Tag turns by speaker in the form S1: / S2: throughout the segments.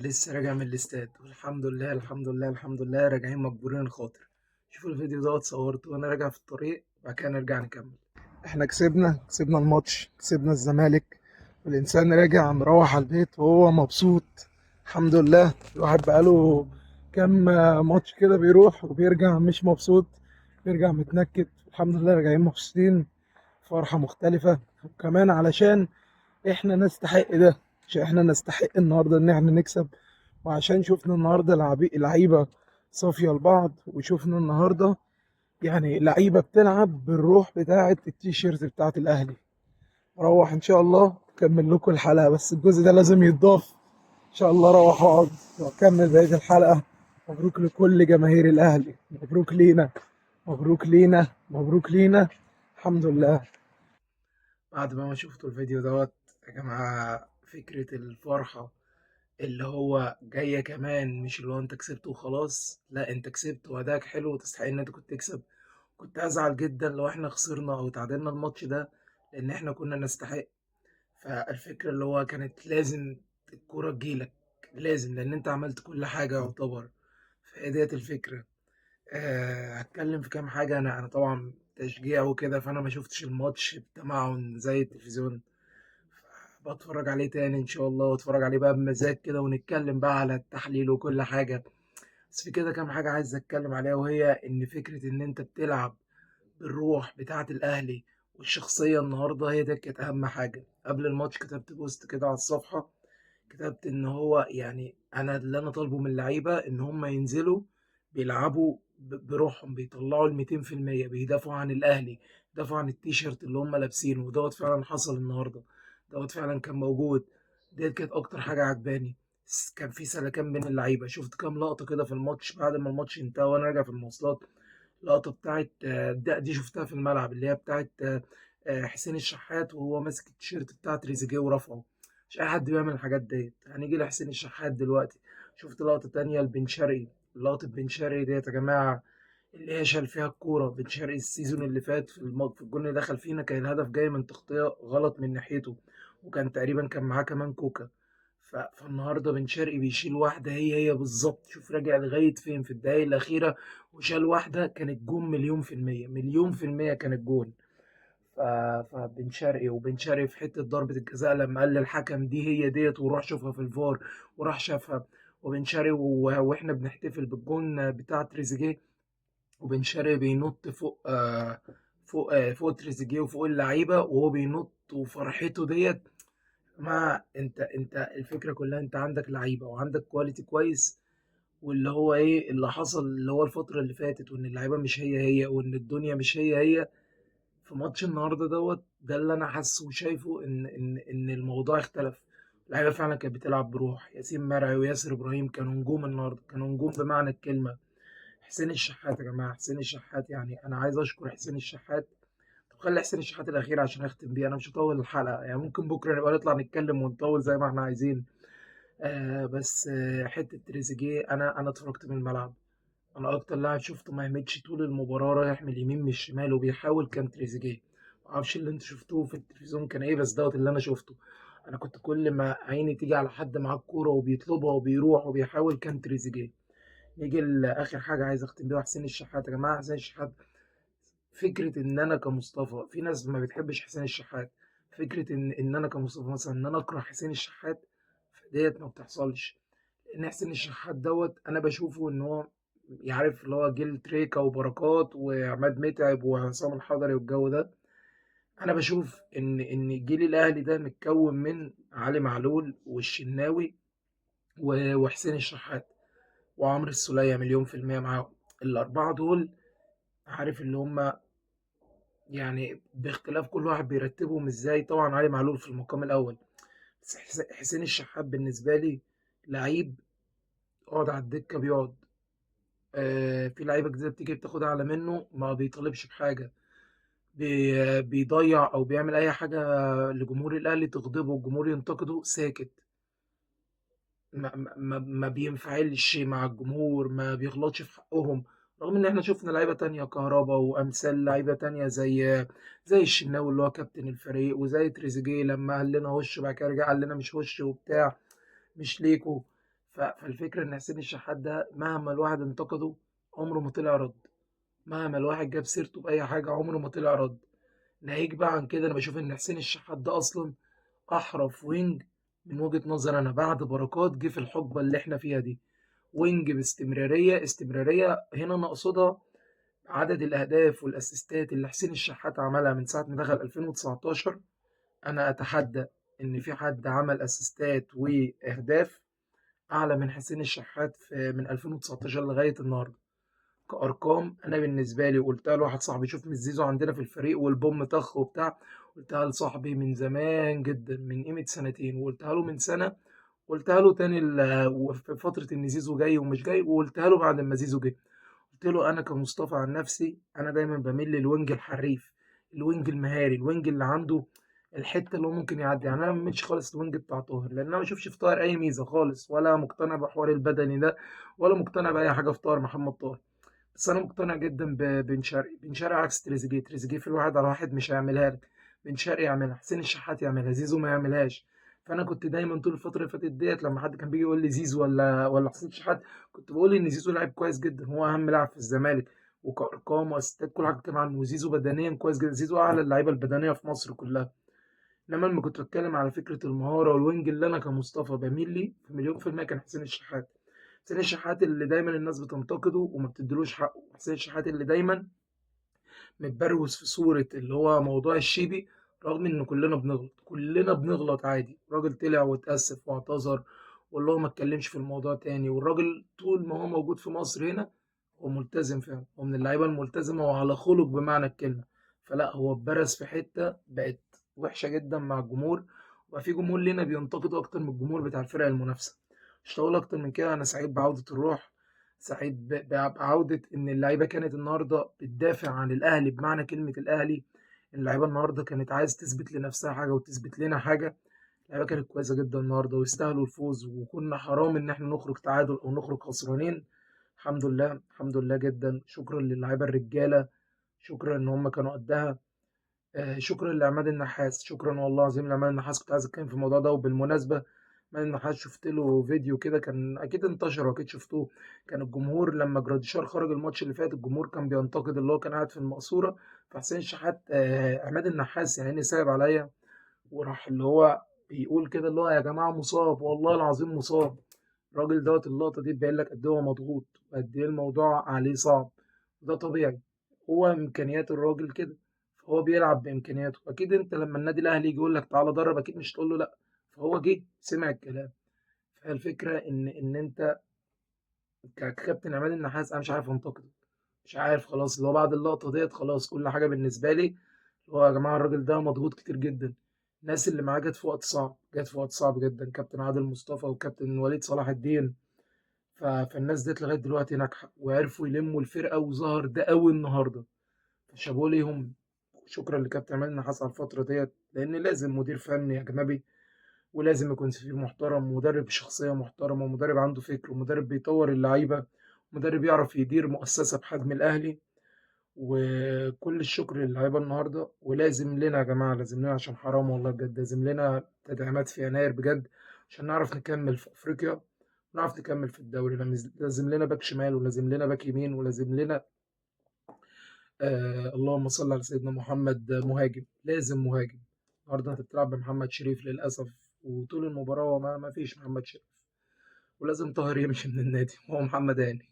S1: لسه راجع من الاستاد، والحمد لله الحمد لله الحمد لله راجعين مجبورين الخاطر. شوفوا الفيديو دوت صورته وانا راجع في الطريق، وبعد كده نرجع نكمل. احنا كسبنا الماتش، كسبنا الزمالك، والانسان راجع مروح على البيت وهو مبسوط الحمد لله. الواحد بقاله كام ماتش كده بيروح وبيرجع مش مبسوط، بيرجع متنكد. الحمد لله راجعين مبسوطين، فرحة مختلفة، وكمان علشان احنا نستحق ده، عشان احنا نستحق النهارده ان احنا نكسب، وعشان شفنا النهارده لعيبة صافية لبعض، وشفنا النهارده لعيبة بتلعب بالروح بتاعه التيشيرت بتاعه الاهلي. روح ان شاء الله اكمل لكم الحلقة، بس الجزء ده لازم يتضاف. ان شاء الله روح اقعد واكمل بقية الحلقة. مبروك لكل جماهير الاهلي، مبروك لينا، مبروك لينا، مبروك لينا، الحمد لله. بعد ما شفتوا الفيديو دوت يا جماعة، فكرة الفرحة اللي هو جاية كمان، مش اللي هو انت كسبت وخلاص، لا انت كسبت واداك حلو وتستحق ان انت كنت تكسب. كنت ازعل جدا لو احنا خسرنا او تعادلنا الماتش ده، لان احنا كنا نستحق. فالفكرة اللي هو كانت لازم الكورة تجيلك، لازم، لان انت عملت كل حاجة يعتبر. فهي ديت الفكرة. هتكلم في كام حاجة. انا طبعا تشجيع وكده، فانا ما شفتش الماتش بتمعن زي التلفزيون، بتفرج عليه تاني ان شاء الله، واتفرج عليه بقى بمزاج كده، ونتكلم بقى على التحليل وكل حاجة. بس في كده كام حاجة عايز اتكلم عليها، وهي ان فكرة ان انت بتلعب بالروح بتاعة الاهلي والشخصية النهاردة، هي دي كانت اهم حاجة. قبل الماتش كتبت بوست كده على الصفحة، كتبت ان هو انا اللي انا طالبه من اللعيبة ان هم ينزلوا بيلعبوا بروحهم، بيطلعوا الميتين في المية، بيدافعوا عن الاهلي، بيدافعوا عن التيشيرت اللي هم لابسينه. ودوت فعلا حصل النهارده، دوت فعلا كان موجود. ديت كانت اكتر حاجة عجباني. كان في سلكان بين اللعيبة، شفت كام لقطة كده في الماتش بعد ما الماتش انتهى وانا راجع في المواصلات. لقطة بتاعت، دي شفتها في الملعب، اللي هي بتاعت، حسين الشحات وهو ماسك التيشيرت بتاع تريزيجيه ورفعه. مش اي حد بيعمل الحاجات ديت. هنيجي لحسين الشحات دلوقتي. شفت لقطة تانية لبن شرقي، لقطة بن شرقي ديت يا جماعة اللي هي شال فيها الكورة. بن شرقي ال season اللي فات في الجون اللي دخل فينا كان الهدف جاي من تغطية غلط من ناحيته، وكان تقريبا كان معاه كمان كوكا. فالنهارده بن شرقي بيشيل واحدة هي هي بالظبط، شوف راجع لغاية فين في الدقايق الأخيرة وشال واحدة كانت جون مليون في المية، مليون في المية كانت جون. فبن شرقي، وبن شرقي في حتة ضربة الجزاء لما قال للحكم دي هي ديت وروح شوفها في الفار، وراح شافها. وبن شرقي واحنا بنحتفل بالجون بتاع تريزيجيه، وبن شرقي بينط فوق تريزيجيه وفوق اللعيبة، وهو بينط وفرحته ديت. ما انت الفكرة كلها انت عندك لعيبة وعندك quality كويس، واللي هو ايه اللي حصل اللي هو الفترة اللي فاتت، وان اللعيبة مش هي هي، وان الدنيا مش هي هي. في ماتش النهارده دوت ده اللي انا حاسه وشايفه، ان الموضوع اختلف. اللعيبة فعلا كانت بتلعب بروح. ياسين مرعي وياسر ابراهيم كانوا نجوم النهارده، كانوا نجوم بمعنى الكلمة. حسين الشحات يا جماعة، حسين الشحات انا عايز اشكر حسين الشحات. طب خلي حسين الشحات الاخير عشان اختم بيه، انا مش هطول الحلقة، ممكن بكره نبقى نطلع نتكلم ونطول زي ما احنا عايزين. بس حتة تريزيجيه انا اتفرجت من الملعب، انا اكتر لاعب شفته ما يهمتش طول المباراة، رايح من اليمين من الشمال وبيحاول، كان تريزيجيه. ما اعرفش اللي انتوا شفتوه في التلفزيون كان ايه، بس دوت اللي انا شفته. انا كنت كل ما عيني تيجي على حد معاه الكورة وبيطلبها وبيروح وبيحاول كان تريزيجيه. نيجي لاخر حاجة عايز اختم بيها، حسين الشحات. يا جماعة حسين الشحات، فكرة ان انا كمصطفى، في ناس ما بتحبش حسين الشحات، فكرة ان انا كمصطفى مثلا ان انا اكره حسين الشحات ديت ما بتحصلش. لان حسين الشحات دوت انا بشوفه ان هو يعرف اللي هو جيل تريكا وبركات وعماد متعب وعصام الحضري والجو ده. انا بشوف ان جيل الاهلي ده متكون من علي معلول والشناوي وحسين الشحات وعمرو السولية مليون في المية معاهم. الأربعة دول عارف اللي هم باختلاف كل واحد بيرتبهم ازاي. طبعا علي معلول في المقام الأول، بس حسين الشحات بالنسبة لي لعيب اقعد على الدكة بيقعد. في لعيبة جديدة بتيجي بتاخدها على منه، ما بيطالبش بحاجة، بيضيع أو بيعمل أي حاجة لجمهور الأهلي تغضبه والجمهور ينتقده ساكت، ما بينفعلش مع الجمهور، ما بيغلطش في حقهم. رغم إن إحنا شفنا لعيبة تانية كهربا وأمثال لعيبة تانية زي الشناوي اللي هو كابتن الفريق، وزي تريزيجيه لما قال لنا هش وبعد كده رجع قال لنا مش هش وبتاع مش ليكو. فالفكرة ان حسين الشحات ده مهما الواحد انتقده عمره ما طلع رد، مهما الواحد جاب سيرته بأي حاجة عمره ما طلع رد. ناهيك بقى عن كده، انا بشوف ان حسين الشحات ده اصلا احرف wing من وجهة نظر انا بعد بركات جه في الحقبة اللي احنا فيها دي. wing باستمرارية، استمرارية هنا انا اقصدها عدد الاهداف والاسيستات اللي حسين الشحات عملها من ساعة ما دخل 2019. انا اتحدى ان في حد عمل اسيستات واهداف اعلى من حسين الشحات من 2019 لغاية النهاردة كأرقام. أنا بالنسبة لي قلتها لواحد صاحبي، شوف مش زيزو عندنا في الفريق والبوم طخ وبتاع، قلتها لصاحبي من زمان جدا من قيمة سنتين، وقلتها له من سنة، قلتها له تاني في فترة إن زيزو جاي ومش جاي، وقلتها له بعد ما زيزو جه. قلت له أنا كمصطفى عن نفسي أنا دايما بميل لل wing الحريف، ال wing المهاري، ال wing اللي عنده الحتة اللي هو ممكن يعدي. أنا ما بميلش خالص ال wing بتاع طاهر، لأن أنا ما بشوفش في طاهر أي ميزة خالص، ولا مقتنع بحوار البدني ده، ولا مقتنع بأي حاجة في طاهر محمد طاهر. بس انا مقتنع جدا ببن شرقي. بن شرقي عكس تريزيجيه، تريزيجيه في الواحد على واحد مش هيعملها لك، بن شرقي يعملها، حسين الشحات يعملها، زيزو ما يعملهاش. فانا كنت دايما طول الفترة اللي فاتت ديت لما حد كان بيجي يقول لي زيزو ولا حسين الشحات، كنت بقول ان زيزو لاعب كويس جدا، هو اهم لاعب في الزمالك وكارقام واسيستات كل حاجة بتتكلم عنه، وزيزو بدنيا كويس جدا، زيزو اعلى اللعيبة البدنية في مصر كلها. انما لما كنت بتكلم على فكرة المهارة وال wing اللي انا كمصطفى بميل ليه في مليون في المية كان حسين الشحات. حسين الشحات اللي دايما الناس بتنتقده وما بتديلوش حقه، حسين الشحات اللي دايما متبروز في صورة اللي هو موضوع الشيبي، رغم ان كلنا بنغلط، كلنا بنغلط عادي. الراجل طلع واتأسف واعتذر واللي هو ما اتكلمش في الموضوع تاني، والراجل طول ما هو موجود في مصر هنا هو ملتزم فعلا، هو من اللعيبة الملتزمة وعلى خلق بمعنى الكلمة. فلا هو اتبرز في حتة بقت وحشة جدا مع الجمهور، وبقى في جمهور لنا بينتقده اكتر من الجمهور بتاع الفرق المنافسة. مش هقول اكتر من كده، انا سعيد بعودة الروح، سعيد بعودة ان اللعيبة كانت النهاردة بتدافع عن الاهلي بمعنى كلمة الاهلي. اللعيبة النهاردة كانت عايز تثبت لنفسها حاجة وتثبت لنا حاجة. اللعيبة كانت كويسة جدا النهاردة ويستاهلوا الفوز، وكنا حرام ان احنا نخرج تعادل او نخرج خسرانين. الحمد لله، الحمد لله جدا. شكرا للعيبة الرجالة، شكرا ان هم كانوا قدها. شكرا لعماد النحاس، شكرا والله العظيم لعماد النحاس. كنت عايز اتكلم في الموضوع ده، وبالمناسبة عماد النحاس شفت له فيديو كده كان اكيد انتشر واكيد شفتوه. كان الجمهور لما جراديشار خرج الماتش اللي فات الجمهور كان بينتقد اللي هو كان قاعد في المقصورة، فحسين شحات عماد النحاس يعني سايب عليا وراح اللي هو بيقول كده اللي هو يا جماعة مصاب، والله العظيم مصاب. الراجل دوت اللقطة دي تبين لك قد ايه هو مضغوط وقد ايه الموضوع عليه صعب، وده طبيعي، هو امكانيات الراجل كده، فهو بيلعب بامكانياته. اكيد انت لما النادي الاهلي يجي يقول لك تعالى درب اكيد مش تقول له لا، فهو جه سمع الكلام. فالفكرة ان انت ككابتن عماد النحاس انا مش عارف انتقده، مش عارف خلاص اللي هو بعد اللقطة ديت خلاص كل حاجة بالنسبة لي اللي هو يا جماعة الراجل ده مضغوط كتير جدا. الناس اللي معاه جت في وقت صعب، جت في وقت صعب جدا، كابتن عادل مصطفى وكابتن وليد صلاح الدين، فالناس ديت لغاية دلوقتي ناجحة وعرفوا يلموا الفرقة وظهر ده قوي النهارده، فشابوه ليهم. شكرا لكابتن عماد النحاس على الفترة ديت، لان لازم مدير فني اجنبي، ولازم يكون سفير محترم، ومدرب شخصية محترمه، ومدرب عنده فكر، ومدرب بيطور اللعيبة، ومدرب يعرف يدير مؤسسة بحجم الاهلي. وكل الشكر للعيبة النهارده، ولازم لنا يا جماعة، لازم لنا عشان حرام والله بجد، لازم لنا تدعيمات في يناير بجد عشان نعرف نكمل في افريقيا ونعرف نكمل في الدوري. لازم لنا باك شمال، ولازم لنا باك يمين، ولازم لنا اللهم صل على سيدنا محمد مهاجم، لازم مهاجم. النهارده انت بتلعب بمحمد شريف للاسف، وطول المباراة ما فيش محمد شريف، ولازم طاهر يمشي من النادي وهو محمد هاني.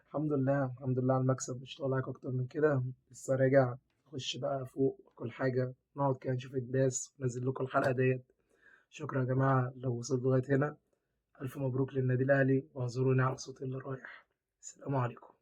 S1: الحمد لله، الحمد لله على المكسب. مش طالع اكتر من كده، لسه راجع نخش بقى فوق كل حاجة، نقعد كده نشوف الناس ونزل لكم الحلقة ديت. شكرا يا جماعة لو وصلتوا لغاية هنا، ألف مبروك للنادي الأهلي، واعذروني على صوتي اللي رايح. السلام عليكم.